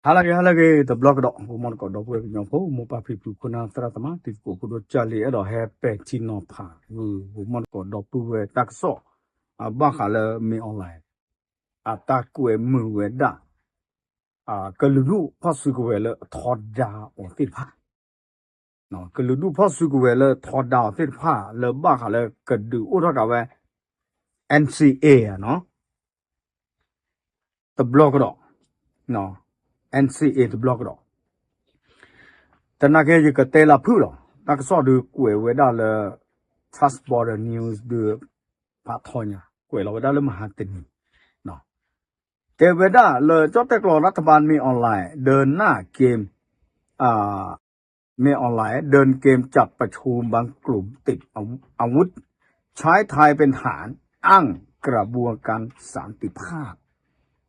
ဟါလၢအဂ့ၤ ဟါလၢအဂ့ၤ တဘျီကဒီး ဂိၤမီၢ်တကိးဒီပုၢ်ဝဲၢ်ကညီဖိ မိၢ်ပၢ်ဖံဖု ခိၣ်နၢ်သရၣ်သမါ တံၤသကိးဖိဒိၣ်ကၢ်လံ အဲၣ်ဒိးဟဲပဲာ်ထံနီၤဖး ဂုၢ်ဂိၤမီၢ်တကိးဒီပုၢ်ဝဲၢ်တၢ်ကစီၣ် အဘၣ်ဃးလၢ မင်းအောင်လှိုင် အတၢ်ကွဲမုာ်ဝဲဒၣ် ကလုာ်ဒူၣ်ဖီၣ်စုကဝဲၤလၢအထီဒါအီၤသ့ၣ်တဖၣ် ကလုာ်ဒူၣ်ဖီၣ်စုကဝဲၤလၢထီဒါအီၤသ့ၣ်တဖၣ် လၢဘၣ်ဃးလၢကဒုးအိၣ်ထီၣ်က့ၤဝဲ NCA နီၤ တဘျီကဒီး NCA တဘျီကဒီး တနာ်က့ ယကတဲလၢဖုၣ်လီၤ. တၢ်ကစီၣ်ဒုးကွဲးဝဲဒၣ်လၢ Trust Border News ဒုး ဖးထီညါ ကွဲးလီၤဝဲဒၣ်လၢမဟါတနံၤ တဲဝဲဒၣ်လၢ ကၠီၣ်တဲၣ်ကျိၤ รัฐบาล မင်းအောင်လှိုင် เดินหน้าเกม อ่า มင်းအောင်လှိုင် เดินเกมจัดประชุมบางกลุ่มติดอาวุธ ใช้ไทยเป็นฐาน อ้างกระบวนการสันติภาพ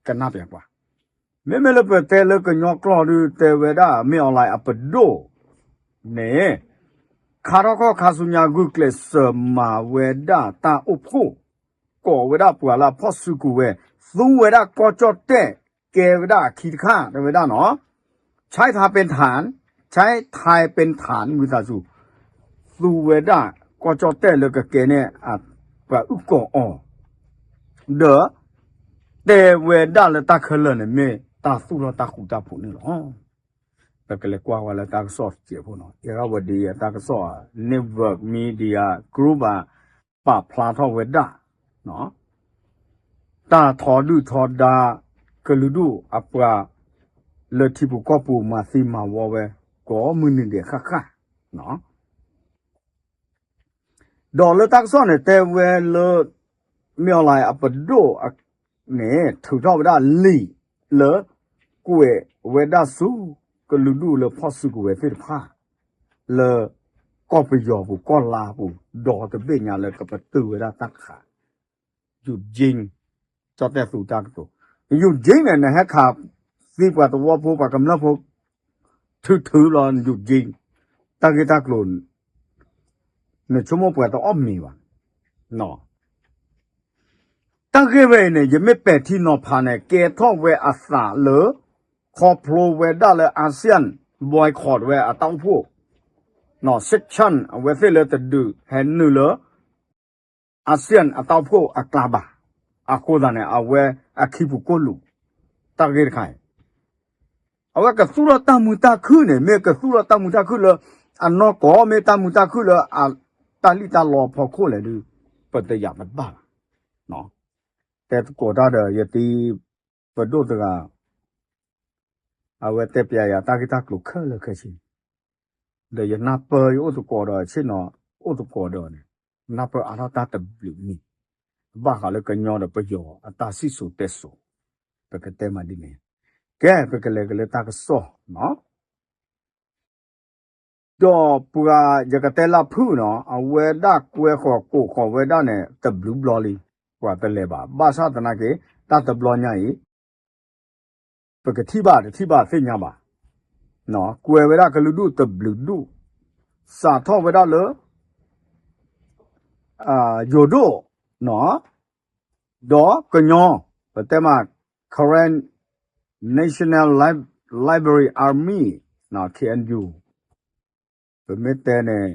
ကနၣ်ပၠးကွၢ် မ့မ့ၢ်လၢပတဲလၢကညီကျိာ်ဒုးတဲဝဲဒၣ် မင်းအောင်လှိုင် အပဒိၣ်န့ၣ် ခါထီၣ်ခီၣ်ခါဆူညါ ဂုာ်ကျဲးစၢးမၤဝဲဒၣ်တၢ်အိၣ်ဖှိၣ် ကိးဝဲဒၣ်ပှၤလၢအဖီၣ်စုကဝဲၤ သူဝဲဒၣ်ကီၢ်ကၠီၣ်တဲၣ် ကဲဝဲဒၣ်အခံတခါ တဲဝဲဒၣ်နီၤ ใช้ไทยเป็นฐาน ใช้ไทยเป็นฐาน မုၢ်သးစူၤ သူဝဲဒၣ်ကီၢ်ကၠီၣ်တဲၣ်လၢကကဲန့ၣ် ပှၤအုၣ်ကီၤအီၤ ဒီး တဲဝဲဒၣ်လၢတၢ်ခဲလၢာ်န့ၣ် မ့ၢ်တၢ်သူၣ်ထီၣ်တၢ်ဃူတၢ်ဖိးန့ၣ်လီၤ. ပကလဲၤကွၢ်ဝဲလၢတၢ်ကစီၣ်တစဲးဖိနီၤ အ့ရဝတီ အတၢ်ကစီၣ် Network Media Group ဘၣ် ပာ်ဖျါထီၣ်ဝဲဒၣ် တၢ်ထီဒုၣ်ထီဒါ ကလုာ်ဒူၣ်အပှၤ လၢထံပူၤကီၢ်ပူၤမၤသံမၤဝီဝဲ ကိးမုၢ်နံၤဒဲးဃၣ်ဃၣ် ဒီးလၢတၢ်ကစီၣ်န့ၣ် တဲဝဲလၢ မင်းအောင်လှိုင် အပဒိၣ်န့ၣ် ထုးထီၣ်ဝဲဒၣ်လံာ်လၢ ကွဲးဝဲဒၣ်ဆူ ကလုာ်ဒူၣ်လၢဖီၣ်စုကဝဲၤသ့ၣ်တဖၣ် လၢ ကီၢ်ပယီၤပူၤကီၢ်လါပူၤ ဒီးတဘ့ၣ်ညါလၢကပတုာ်ဝဲဒၣ်တၢ်ခး ယူၢ်ကၠံ ကၠီၣ်တဲၣ်သူတၢ်ကတိၤ ယူၢ်ကၠံန့ၣ် နဟဲခးသံပှၤသဝီဖိပှၤကမျၢၢ်ဖိ ထုထုလီၤ ယူၢ်ကၠံ တၢ်ဂ့ၢ်တၢ်ကျိၤ နဆိကမိၣ်ပှၤတအီၣ်မ့ၤဘၣ် တၢ်ဂ့ၢ်ဝဲအံၤန့ၣ် ယမ့ၢ်ပဲာ်ထံနီၤဖးန့ၣ် ကဲထီၣ်ဝဲအသးလၢ ခီဖျိဝဲဒၣ်လၢ ASEAN boycott ဝဲအတၢ်အိၣ်ဖှိၣ် sanction အဝဲသ့ၣ်လၢတဒုးဟဲနုာ်လၢ ASEAN အတၢ်အိၣ်ဖှိၣ်အကျါဘၣ်. အဃိသတးန့ၣ် အဝဲအခံပူၤကိၢ်လူး တၢ်ဂ့ၢ်တခါအံၤ အဝဲကသူၣ်ထီၣ်တၢ်မုာ်တၢ်ခုၣ်န့ၣ် မ့ၢ်ကသူၣ်ထီၣ်တၢ်မုာ်တၢ်ခုၣ်လၢ အနီၢ်ကီၢ် မ့ၢ်တၢ်မုာ်တၢ်ခုၣ်လၢအတၢ်လံၣ်တၢ်လီအဖီခိၣ်လဲၣ်ဒုး ပတယာ်တဘၣ်ဘၣ်. တဲသကိးတၢ်ဒီး ယတံၤပဒိၣ်တဂၤ အဝဲတဲပျးယၤတၢ်ဂ့ၢ်တၢ်ကျိၤခဲလၢာ်ခဲဆ့ ဒီးယနၢ်ပၢၢ်ယအိၣ်သကိးဒီးဆ့ၣ်နီၤ အိၣ်သကိးဒီးန့ၣ် နၢ်ပၢၢ်အါထီၣ်တၢ်တဘျုးမံၤ ဘၣ်ဃးလၢကညီဒီးပယီၤအတၢ်စံၣ်စိၤတဲစိၤ ပကတဲမးဒ်န့ၣ် ကဲ ပကလဲၤက့ၤလၢတၢ်ကစီၣ်နီၤ ဒီးပှၤယကတဲလၢဖုၣ်နီၤ အဝဲဒၣ်ကွဲဃီၤကိးဃီၤဝဲဒၣ်န့ၣ် တဘျုးဘျီလံ ပှၤတလဲၤဘၣ် ဘၣ်ဆၣ်သနာ်က့ တၢ်တဘျီညါအံၤ ပကထံၣ်ဘၣ်တထံၣ်ဘၣ်သ့ၣ်ညါဘၣ် ကွဲဝဲဒၣ်ကလုာ်ဒူၣ်တဘျုးဒူၣ် စးထီၣ်ဝဲဒၣ်လၢ ယိၤဒိၣ် ဒီးကညီ ပတဲမး Karen National Lib- Liberation Army KNU ပမ့ၢ်တဲန့ၣ်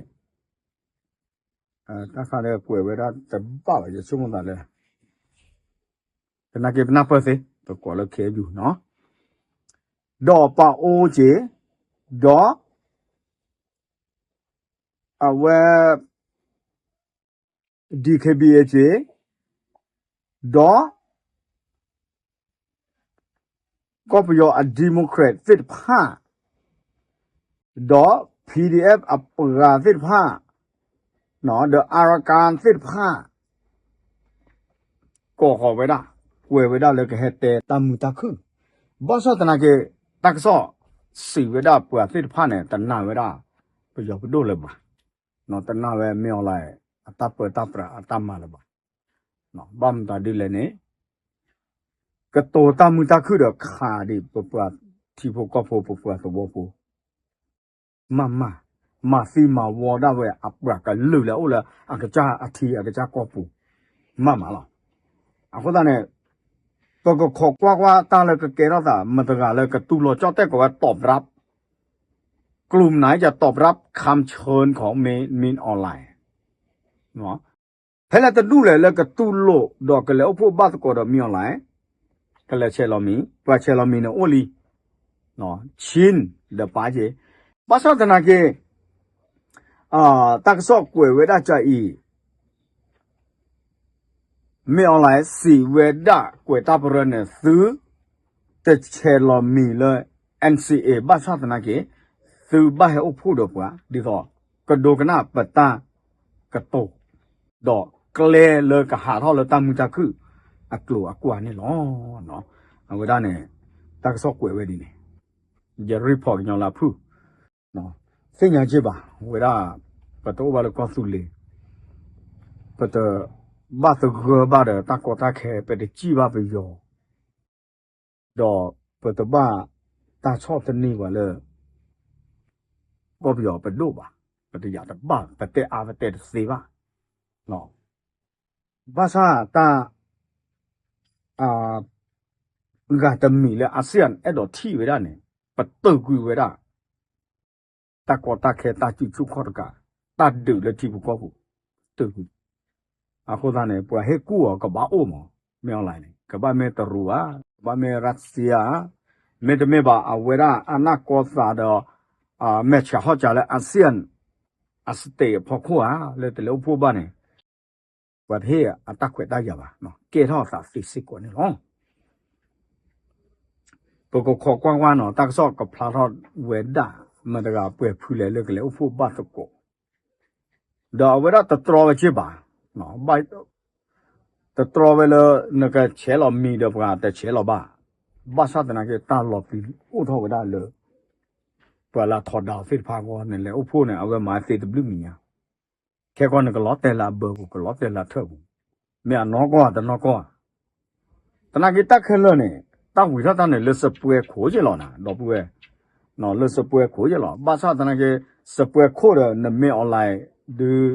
တၢ်ခါဒီးကွဲးဝဲဒၣ်တဘၣ်ဘၣ် ယဆိကမိၣ်သးလၢ သနာ်က့ပနၢ်ပၢၢ်သ့ ပကိးလၢ KNU နီၤ ဒီးပအိက့ၤ ဒီး အဝဲ DKBA က့ၤ ဒီး ကီၢ်ပယီၤအ Democrat သ့ၣ်တဖၣ် ဒီး PDF အပှၤသ့ၣ်တဖၣ် ဒီး Arakan သ့ၣ်တဖၣ် ကိးဃီၤဝဲဒၣ် ကွဲးဝဲဒၣ်လၢကဟဲတဲတၢ်မုာ်တၢ်ခုၣ် ဘၣ်ဆၣ်သနာ်က့ တၢ်ကစီၣ်စံးဝဲဒၣ်ပှၤသ့ၣ်တဖၣ်န့ၣ် တနာ်ဝဲဒၣ် ပယီၤပဒိၣ်လၢၤဘၣ် တနာ်ဝဲ မင်းအောင်လှိုင် အတၢ်ပၢတၢ်ပြးအတၢ်မၤလၢၤဘၣ် ဘၣ်မတၤဒ်လဲၣ်န့ၣ် ကတိၤတၢ်မုာ်တၢ်ခုၣ်ဒီးခးဒံးပပှၤထံဖိကီၢ်ဖိ ပပှၤသဝီဖိ မၤမၤ မၤသံမၤဝီဒၣ်ဝဲအပှၤကလုာ်လၢအိၣ်လၢအကစၢ်အထံအကစၢ်ကီၢ်ပူၤ မၤမၤလီၤ. အဃိသတးန့ၣ် ပကခိးကွၢ်ကွၢ်တၢ်လၢကကဲထီၣ်သး မတၤတဂၤလၢကတူၢ်လိာ်ကၠီၣ်တဲၣ်ကိးဝဲ တီၣ်ပြး กลุ่มไหนจะตอบรับคำเชิญของ Min Aung Hlaing ဖဲလဲၣ်တဒူၣ်လဲၣ်လၢကတူၢ်လိာ်ဒီးကလဲၤအိၣ်ဖှိၣ်ဘၣ်သကိးဒီး Min Aung Hlaing ကလဲၤဆဲးလီၤမံၤ, ပှၤဆဲးလီၤမံၤန့ၣ်အိၣ်လံ ချင်းဒီးပာ်က့ၤ, ဘၣ်ဆၣ်သနာ်က့ တၢ်ကစီၣ်ကွဲးဝဲဒၣ်ကအံၤ Min Aung Hlaing စံးဝဲဒၣ်ကွဲးတၢ်ပရၢန့ၣ် သုတဆဲးလီၤမံၤလၢ N C A ဘၣ်ဆၣ်သနာ်က့ သုဘၣ်ဟဲအိၣ်ဖှိၣ်ဒီးပှၤ ဒ်သိး ကဒိကနၣ်ပတၢ်ကတိၤ ဒီးကျဲလၢကဟးထီၣ်လၢတၢ်မုာ်တၢ်ခုၣ်အကျိၤအကွာ်န့ၣ်လီၤ. အဝဲဒၣ်န့ၣ် တၢ်ကစီၣ်ကွဲးဝဲဒ်န့ၣ် ယ report ကညီလၢဖုၣ် သ့ၣ်ညါက့ၤဘၣ် ဝဲဒၣ် ပတအိၣ်ဘၣ်လၢကီၢ်သူလ့ၤ, ပတဘၣ်သဂၢၢ်ဘၣ်ဒီးတၢ်ကီတၢ်ခဲ, ပတစံၣ်ဘၣ်ပယီၤ, ဒီးပတဘၣ်တၢ်ဆီၣ်သနံးပှၤလၢ ကီၢ်ပယီၤပဒိၣ်ဘၣ်, ပတယာ်တဘၣ်, ပတဲအါပတဲတသ့ဘၣ်. ဘၣ်ဆၣ်တၢ် ဂၤတမံၤလၢ ASEAN အဲၣ်ဒိးထံၣ်ဝဲဒၣ်န့ၣ် ပတုာ်ကွံာ်ဝဲဒၣ် တၢ်ကီတၢ်ခဲ တၢ်စုဆူၣ်ခီၣ်တကး, တၢ်ဒုးလၢထံဖိကီၢ်ဖိ, တုာ်ကွံာ်. အဃိသတးန့ၣ် ပှၤဟ့ၣ်ကူၣ်အီၤကဘၣ်အိၣ်မး, မ့ၢ်အီၤလဲၣ်န့ၣ် ကဘၣ်မ့ၢ်တရူးဧါ, ကဘၣ်မ့ၢ်ရၢၡံယါဧါ, မ့တမ့ၢ်ဘၣ် အဝဲဒၣ်အနၢ်ကီသးဒီး မဲာ်ဆှးဟီၣ်ကၢလၢ ASEAN အ state အဖီခိၣ်ဧါ, လၢတလဲၤအိၣ်ဖှိၣ်ဘၣ်န့ၣ် ပှၤတဟ့ၣ်အတၢ်ခွဲးတၢ်ယာ်ဘၣ်, ကဲထီၣ်အသးသ့စ့ၢ်ကီးန့ၣ်လီၤ. ပကခိးကွၢ်ကွၢ်နီၤ တၢ်ကစီၣ်ကဖျါထီၣ်ဝဲဒၣ် မတၤတဂၤပှဲၤဖုလဲၣ်လၢကလဲၤအိၣ်ဖှိၣ်ဘၣ်သကိး, ဒီးအဝဲဒၣ်တတြီဝဲက့ၤဘၣ်, တတြီဝဲလၢ နကဆဲးလီၤမံၤဒီးပှၤတဆဲးလီၤဘၣ်, ဘၣ်ဆၣ်သနာ်က့ တၢ်လီၤပျံၤအိၣ်ထီၣ်ဝဲဒၣ်လၢ ပှၤလၢထီဒါသ့ၣ်တဖၣ်အဂီၢ်န့ၣ် လဲၤအိၣ်ဖှိၣ်န့ၣ် အဝဲမၤသ့တဘျုးမံၤညါ, ခဲကီၢ်န့ၣ်ကလီၤတဲာ်လၢအဘၢပူၤ ကလီၤတဲာ်လၢအထၢၣ်ပူၤ, မ့ၢ်အနီၢ်ကီၢ်တနီၢ်ကီၢ်ဧါ, သနာ်က့တၢ်ခဲလၢာ်န့ၣ် တၢ်ဝံၤထီၣ်တၢ်န့ၣ် လၢစပွဲခိၣ်က့ၤလီၤနၤ ဒီပုၢ်ဝဲၢ်, လၢစပွဲခိၣ်က့ၤလီၤ, ဘၣ်ဆၣ်သနာ်က့ စပွဲခိၣ်ဒီးနမ့ၢ်အီၤလဲၣ်ဒုး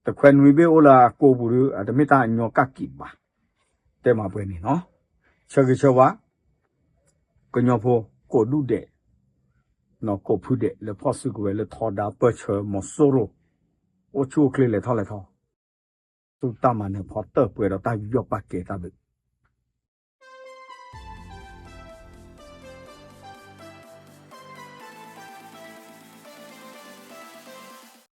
တခွဲနွံဘ့ၣ်အိၣ်လၢအကိာ်ပူၤဒုး အတမ့ၢ်တၢ်အညီကၣ်ကံးဘၣ်, တဲမၤပှဲၤန့ၣ်နီၤ, ဆၢဂ့ၤဆၢဝါ ကညီဖိ ကိးဒူၣ်ဒဲး နီၢ်ကိးဖုဒဲး လၢဖီၣ်စုကဝဲၤလၢထီဒါပၢၢ်ဆၢမီၤစိရိၤ အိၣ်ဆူၣ်အိၣ်ချ့လဲၤထီၣ်လဲၤထီ, သူၣ်တၢ်မၤနၢၤဖီတၢၢ်ပှဲၤဒီးတၢ်ယူးယီၣ်ပာ်ကဲတၢ်ဘျုး